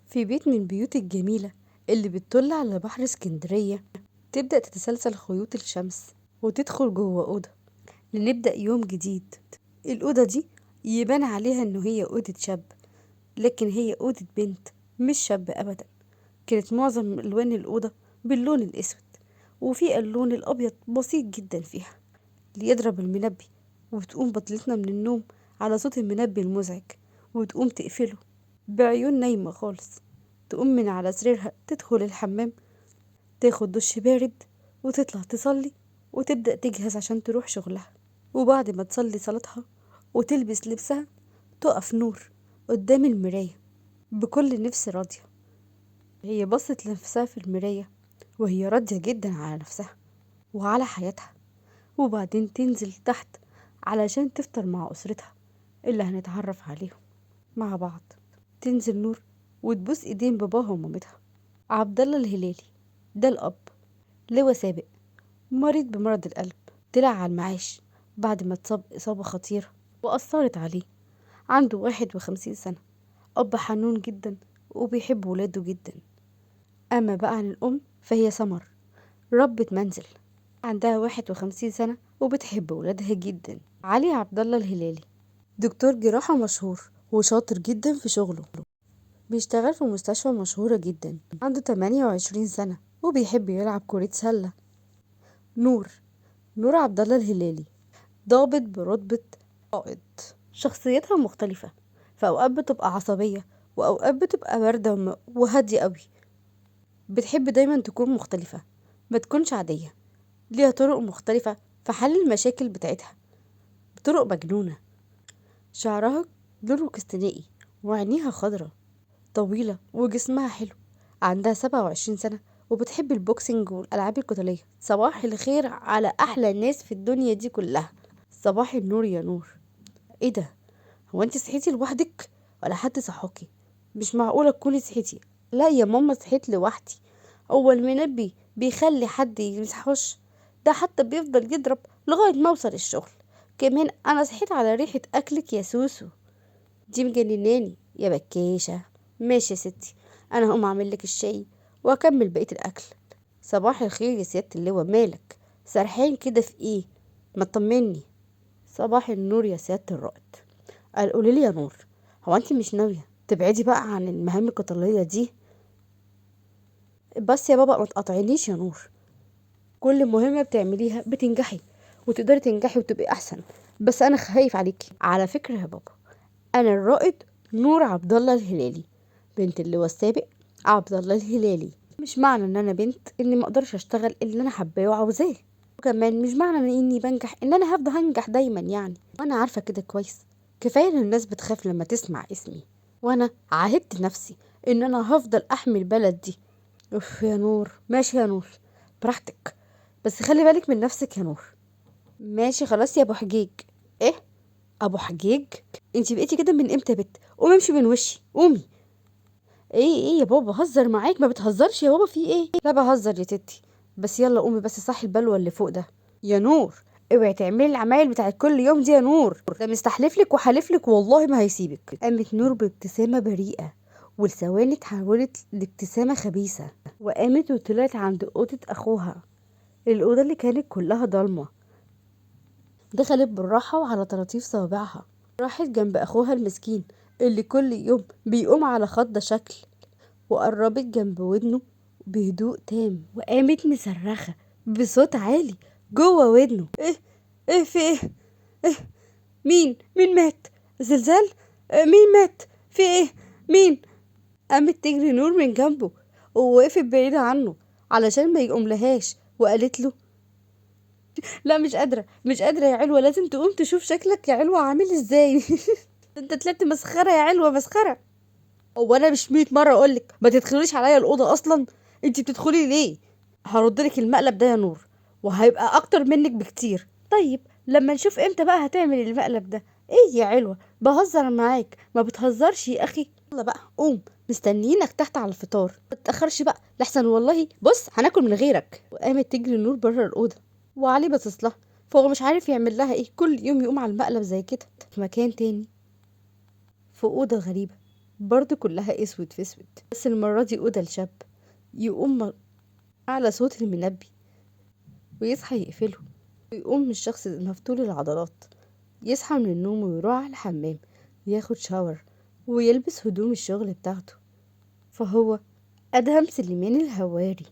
في بيت من البيوت الجميلة اللي بتطل على بحر اسكندرية، تبدأ تتسلسل خيوط الشمس وتدخل جوه أوضة لنبدأ يوم جديد. الأوضة دي يبان عليها إنه هي أوضة شاب، لكن هي أوضة بنت مش شاب أبدا. كانت معظم ألوان الأوضة باللون الأسود، وفي اللون الأبيض بسيط جدا فيها. ليضرب المنبه وتقوم بطلتنا من النوم على صوت المنبه المزعج، وتقوم تقفله بعيون نايمة خالص. تقوم من على سريرها تدخل الحمام، تاخد دش بارد وتطلع تصلي وتبدأ تجهز عشان تروح شغلها. وبعد ما تصلي صلاتها وتلبس لبسها، تقف نور قدام المراية بكل نفس راضية. هي بصت لنفسها في المراية وهي راضية جدا على نفسها وعلى حياتها. وبعدين تنزل تحت علشان تفطر مع أسرتها اللي هنتعرف عليهم مع بعض. تنزل نور وتبوس ايدين باباها ومامتها. عبد الله الهلالي ده الأب، لواء سابق، مريض بمرض القلب، طلع على المعاش بعد ما اتصاب إصابة خطيرة وأثرت عليه. عنده 51 سنة، أب حنون جدا وبيحب ولاده جدا. أما بقى عن الأم فهي سمر، ربة منزل، عندها 51 سنة وبتحب ولادها جدا. علي عبد الله الهلالي دكتور جراحة مشهور وشاطر جدا في شغله، بيشتغل في مستشفى مشهورة جدا. عنده 28 سنة وبيحب يلعب كرة سلة. نور عبد الله الهلالي ضابط برتبة قائد. شخصيتها مختلفة، فأوقات بتبقى عصبية وأوقات بتبقى باردة وهادية قوي. بتحب دايما تكون مختلفة، ما تكونش عادية، ليها طرق مختلفة في حل المشاكل بتاعتها، بطرق مجنونة. شعرها لونه كستنائي وعينيها خضرة، طويلة وجسمها حلو. عندها 27 سنة وبتحب ال boxing والألعاب القتالية. صباح الخير على أحلى الناس في الدنيا دي كلها. صباح النور يا نور. ايه ده، هو انت صحيتي لوحدك ولا حد صحاكي؟ مش معقولة تكوني صحيتي. لا يا ماما صحيت لوحدي. هو المنبه بيخلي حد يمسحوش؟ ده حتى بيفضل يضرب لغاية ما اوصل الشغل. كمان انا صحيت على ريحة اكلك يا سوسو، دي مجنناني يا بكيشة. ماشي يا ستي، انا هقوم اعمل لك الشاي واكمل بقية الاكل. صباح الخير يا سيادة اللواء، مالك سرحان كده في ايه؟ ما تطمني. صباح النور يا سيادة الرائد. قال قولي لي يا نور، هو انت مش ناوية تبعدي بقى عن المهام القتالية دي؟ بس يا بابا ما تقاطعينيش يا نور، كل مهمة بتعمليها بتنجحي وتقدري تنجحي وتبقي احسن، بس انا خايف عليكي. على فكرة يا بابا، انا الرائد نور عبد الله الهلالي، بنت اللواء السابق عبد الله الهلالي. مش معنى ان انا بنت اني ما اقدرش اشتغل اللي انا حباه وعاوزاه، وكمان مش معنى اني بنجح ان انا هفضل هنجح دايما يعني، وانا عارفه كده كويس. كفايه ان الناس بتخاف لما تسمع اسمي، وانا عاهدت نفسي ان انا هفضل احمي البلد دي. اوف يا نور، ماشي يا نور براحتك، بس خلي بالك من نفسك يا نور. ماشي خلاص يا ابو حجيج. ايه ابو حجيج؟ انتي بقيتي كده من امتى يا بت؟ قومي امشي من وشي، قومي. ايه يا بابا، هزر معاك؟ ما بتهزرش يا بابا، في ايه؟ لا بهزر يا تتي، بس يلا قومي بس صحي البلوه اللي فوق ده. يا نور اوعي تعملي العمايل بتاعت كل يوم دي يا نور، ده مستحلف لك وحالف لك والله ما هيسيبك. قامت نور بابتسامه بريئه ولثواني اتحولت لابتسامه خبيثه، وقامت وطلعت عند اوضه اخوها، الاوضه اللي كانت كلها ضلمه. دخلت بالراحه وعلى طراطيف صوابعها، راحت جنب اخوها المسكين اللي كل يوم بيقوم على خضه شكل، وقربت جنب ودنه بهدوء تام، وقامت مصرخه بصوت عالي جوه ودنه. ايه ايه في ايه؟ ايه مين مات؟ زلزال؟ إيه مين مات؟ في ايه؟ مين؟ قامت تجري نور من جنبه ووقفت بعيدة عنه علشان ما يقوم لهاش، وقالت له لا مش قادرة، مش قادرة يا علوة، لازم تقوم تشوف شكلك يا علوة عامل ازاي. انت طلعت مسخرة يا علوة، مسخرة. هو انا مش 100 مرة اقولك ما تدخليش عليا الأوضة اصلا؟ انتي بتدخلي ليه؟ هردلك المقلب ده يا نور، وهيبقى اكتر منك بكتير. طيب لما نشوف امتى بقى هتعمل المقلب ده. ايه يا علوة بهزر معاك، ما بتهزرش يا اخي. يلا بقى قوم، مستنيينك تحت على الفطار، ما تتاخرش بقى لحسن والله بص هناكل من غيرك. وقامت تجري نور بره الاوضه، وعلي باصص لها، فهو مش عارف يعمل لها ايه، كل يوم يقوم على المقلب زي كده. في مكان تاني، في اوضه غريبه، برضو كلها اسود في اسود، بس المرة دي أوضة لشاب. يقوم على صوت المنبه ويصحى يقفله، ويقوم الشخص مفتول العضلات يصحى من النوم ويروح على الحمام ياخد شاور ويلبس هدوم الشغل بتاعته. فهو أدهم سليمان الهواري،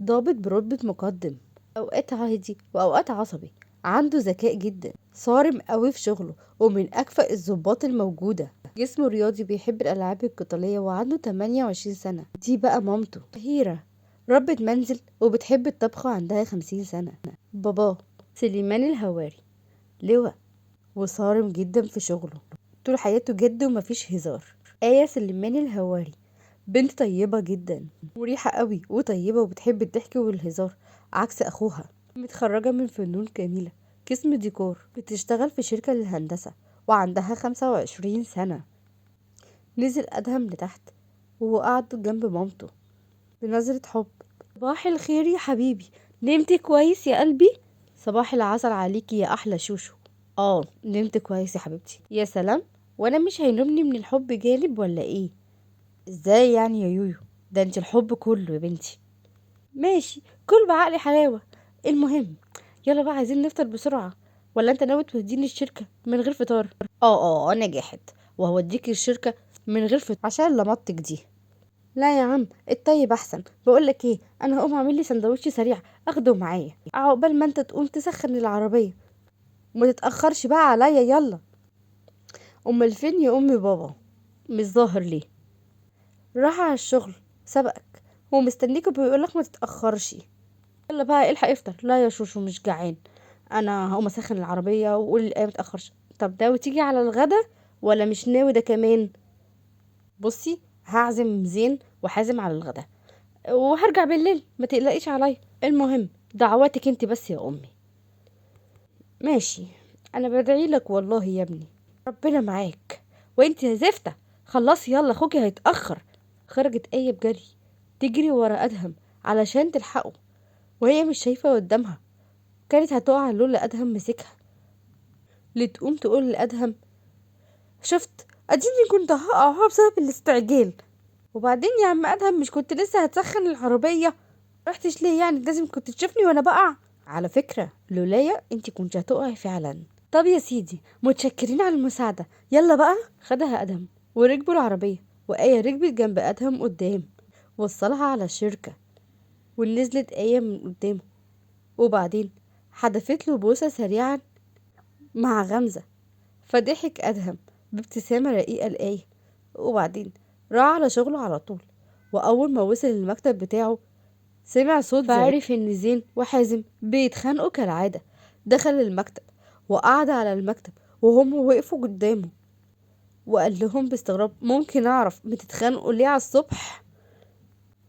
ضابط برتبة مقدم، أوقات عادي وأوقات عصبي، عنده ذكاء جدا، صارم قوي في شغله، ومن أكفأ الضباط الموجودة. جسمه رياضي، بيحب الألعاب القتالية، وعنده 28 سنة. دي بقى مامته هيرة، ربة منزل وبتحب الطبخ وعندها 50 سنة. باباه سليمان الهواري لواء وصارم جدا في شغله، طول حياته جد ومفيش هزار. آية سليمان الهواري بنت طيبة جدا، مريحة قوي وطيبة وبتحب الضحك والهزار عكس أخوها. متخرجة من فنون جميلة قسم ديكور، بتشتغل في شركة للهندسة وعندها 25 سنة. نزل أدهم لتحت وقعد جنب مامته بنظرة حب. صباح الخير يا حبيبي، نمت كويس يا قلبي؟ صباح العسل عليكي يا أحلى شوشو. نمت كويس يا حبيبتي. يا سلام، وانا مش هينومني من الحب جانب ولا ايه؟ ازاي يعني يا يويو، ده انت الحب كله يا بنتي. ماشي، كل بعقلي حلاوة. المهم يلا بقى، عايزين نفطر بسرعة، ولا انت ناوي توديني الشركة من غير فطار؟ انا جاحد وهوديكي الشركة من غير فطار عشان لمطتك دي. لا يا عم، الطيب احسن. بقولك ايه، انا هقوم اعمل لي سندوتش سريع اخده معايا عقبال ما انت تقوم تسخن العربية، وما تتأخرش بقى عليا. يلا. امال فين يا امي بابا؟ مش ظاهر ليه؟ راح على الشغل سبقك، هو مستنيك وبيقولك ما تتأخرش. يلا بقى الحق افطر. لا يا شوشو مش جعان، انا هقوم اسخن العربية وقول لي ما تتأخرش. طب ده وتيجي على الغدا ولا مش ناوي ده كمان؟ بصي هعزم زين وحازم على الغدا وهرجع بالليل، ما تقلقيش عليا. المهم دعواتك انت بس يا امي. ماشي، انا بدعي لك والله يا ابني، ربنا معاك. وانت يا زفته خلصي يلا، اخوكي هيتاخر. خرجت آية بجري تجري ورا ادهم علشان تلحقه، وهي مش شايفه قدامها، كانت هتقع لولا ادهم مسكها. لتقوم تقول لادهم شفت اديني كنت هقع بسبب الاستعجال. وبعدين يا عم ادهم مش كنت لسه هتسخن العربية؟ رحتش ليه يعني؟ لازم كنت تشوفني وانا بقع. على فكرة لولايا انت كنت هتقعي فعلا. طب يا سيدي متشكرين على المساعدة، يلا بقى. خدها ادهم وركبوا العربية، وآية ركبت جنب ادهم قدام، وصلها على الشركة، ونزلت آية من قدامه، وبعدين حدفت له بوسه سريعا مع غمزه، فضحك ادهم بابتسامة رقيقه لآية، وبعدين راح على شغله على طول. واول ما وصل المكتب بتاعه سمع صوت، فعرف ان زين وحازم بيتخانقوا كالعادة. دخل المكتب وقعد على المكتب وهم وقفوا قدامه، وقال لهم باستغراب ممكن اعرف بتتخانقوا ليه على الصبح؟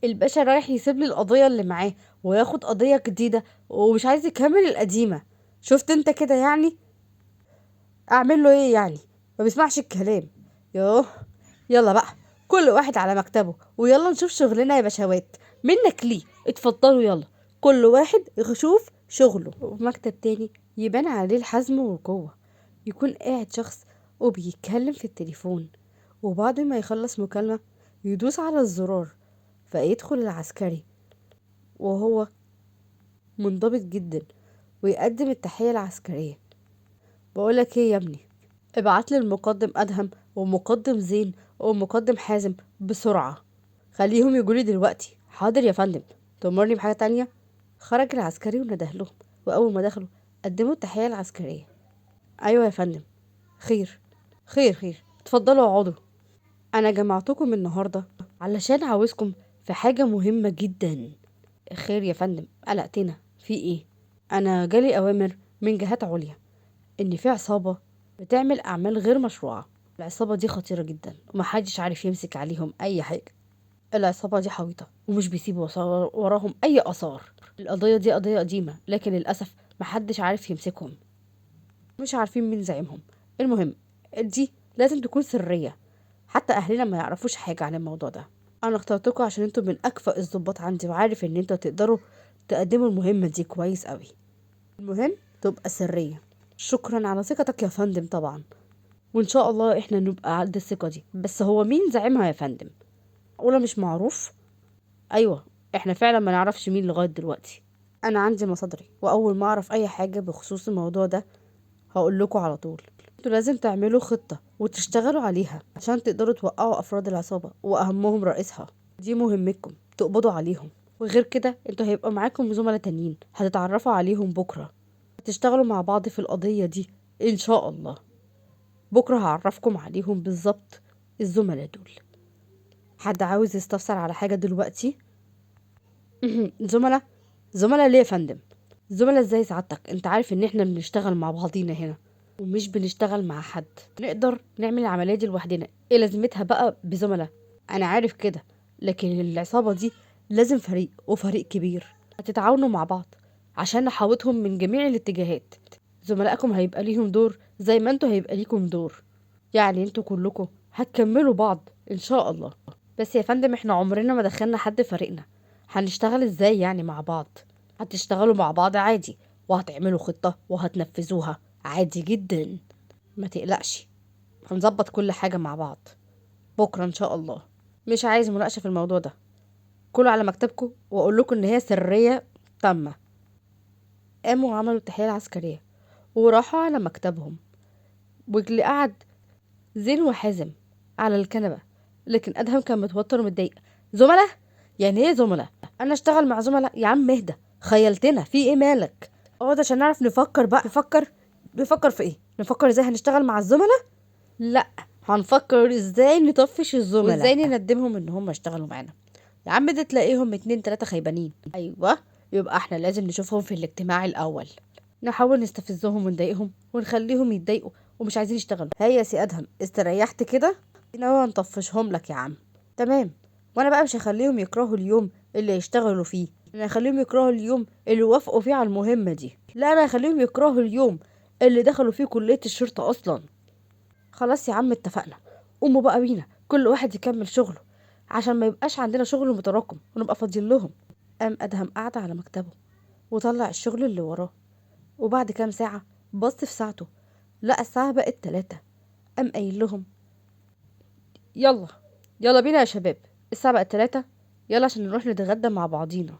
الباشا رايح يسيب لي القضية اللي معاه وياخد قضية جديدة ومش عايز يكمل القديمة. شفت انت كده يعني؟ اعمل له ايه يعني؟ ما بيسمعش الكلام. يوه، يلا بقى كل واحد على مكتبه، ويلا نشوف شغلنا يا بشوات. منك ليه، اتفضلوا يلا كل واحد يشوف شغله. وفي مكتب تاني يبان عليه الحزم والقوة، يكون قاعد شخص وبيتكلم في التليفون، وبعد ما يخلص مكالمة يدوس على الزرار فيدخل العسكري وهو منضبط جدا ويقدم التحية العسكرية. بقولك ايه يا ابني، ابعت لي المقدم ادهم ومقدم زين ومقدم حازم بسرعة، خليهم يجولي دلوقتي. حاضر يا فندم، تأمرني بحاجة تانية؟ خرج العسكري ونده لهم، واول ما دخلوا قدموا التحية العسكرية. ايوه يا فندم، خير خير خير، اتفضلوا اقعدوا. انا جمعتكم النهاردة علشان عاوزكم في حاجة مهمة جدا. خير يا فندم، قلقتنا، في ايه؟ انا جالي اوامر من جهات عليا ان في عصابة بتعمل اعمال غير مشروعة. العصابة دي خطيرة جدا ومحدش عارف يمسك عليهم اي حاجة. العصابة دي حويطة ومش بيسيبوا وراهم اي اثار. القضية دي قضية قديمة، لكن للأسف محدش عارف يمسكهم، مش عارفين مين زعيمهم. المهم دي لازم تكون سرية، حتى اهلنا ما يعرفوش حاجة عن الموضوع ده. انا اخترتكم عشان انتوا من اكفأ الضباط عندي، وعارف ان انتوا تقدروا تقدموا المهمة دي كويس قوي. المهم تبقى سرية. شكرا على ثقتك يا فندم. طبعا وان شاء الله احنا نبقى عند الثقة دي. بس هو مين زعيمها يا فندم؟ ولا مش معروف؟ ايوه احنا فعلا ما نعرفش مين لغاية دلوقتي. انا عندي مصادري، واول ما اعرف اي حاجة بخصوص الموضوع ده هقول لكم على طول. انتوا لازم تعملوا خطة وتشتغلوا عليها عشان تقدروا توقعوا افراد العصابة واهمهم رئيسها. دي مهمتكم، تقبضوا عليهم. وغير كده انتوا هيبقى معاكم زملاء تانيين هتتعرفوا عليهم بكرة، هتشتغلوا مع بعض في القضية دي ان شاء الله. بكرة هعرفكم عليهم بالظبط الزملاء دول. حد عاوز يستفسر على حاجة دلوقتي؟ زملاء؟ زملاء ليه يا فندم؟ زملاء ازاي سعادتك؟ انت عارف ان احنا بنشتغل مع بعضينا هنا ومش بنشتغل مع حد، نقدر نعمل العملية دي لوحدنا، ايه لازمتها بقى بزملاء؟ انا عارف كده، لكن العصابة دي لازم فريق، وفريق كبير، هتتعاونوا مع بعض عشان نحاوطهم من جميع الاتجاهات. زملائكم هيبقى ليهم دور زي ما انتوا هيبقى ليكم دور، يعني انتوا كلكم هتكملوا بعض ان شاء الله. بس يا فندم احنا عمرنا ما دخلنا حد فريقنا، هنشتغل ازاي يعني مع بعض؟ هتشتغلوا مع بعض عادي، وهتعملوا خطة وهتنفذوها عادي جدا، ما تقلقش، هنظبط كل حاجة مع بعض بكرة ان شاء الله. مش عايز مناقشة في الموضوع ده، كله على مكتبكم واقول لكم ان هي سرية تامة. قاموا وعملوا التحية العسكرية وراحوا على مكتبهم، واللي قعد زين وحازم على الكنبة، لكن أدهم كان متوتر ومتضايق. زملاء؟ يعني ايه زملاء؟ انا اشتغل مع زملاء؟ يا عم اهدى، خيلتنا في ايه مالك؟ اقعد عشان نعرف نفكر بقى. نفكر في ايه؟ نفكر ازاي هنشتغل مع الزملاء؟ لا، هنفكر ازاي نطفش الزملاء وازاي نندمهم ان هم اشتغلوا معانا. يا عم ده تلاقيهم 2 3 خيبانين. ايوه، يبقى احنا لازم نشوفهم في الاجتماع الاول، نحاول نستفزهم ونضايقهم ونخليهم يتضايقوا ومش عايزين يشتغلوا. هيا يا سي ادهم، استريحت كده؟ انا هنطفشهم لك يا عم. تمام، وانا بقى مش هخليهم يكرهوا اليوم اللي يشتغلوا فيه، انا هخليهم يكرهوا اليوم اللي وافقوا فيه على المهمة دي. لا، انا هخليهم يكرهوا اليوم اللي دخلوا فيه كلية الشرطة اصلا. خلاص يا عم اتفقنا، قوموا بقى بينا كل واحد يكمل شغله عشان ما يبقاش عندنا شغل متراكم ونبقى فاضيين لهم. قام ادهم قعد على مكتبه وطلع الشغل اللي وراه، وبعد كام ساعة بص في ساعته لقى الساعة بقت 3. قام قايل لهم يلا يلا بينا يا شباب، الساعة بقت 3، يلا عشان نروح نتغدى مع بعضينا.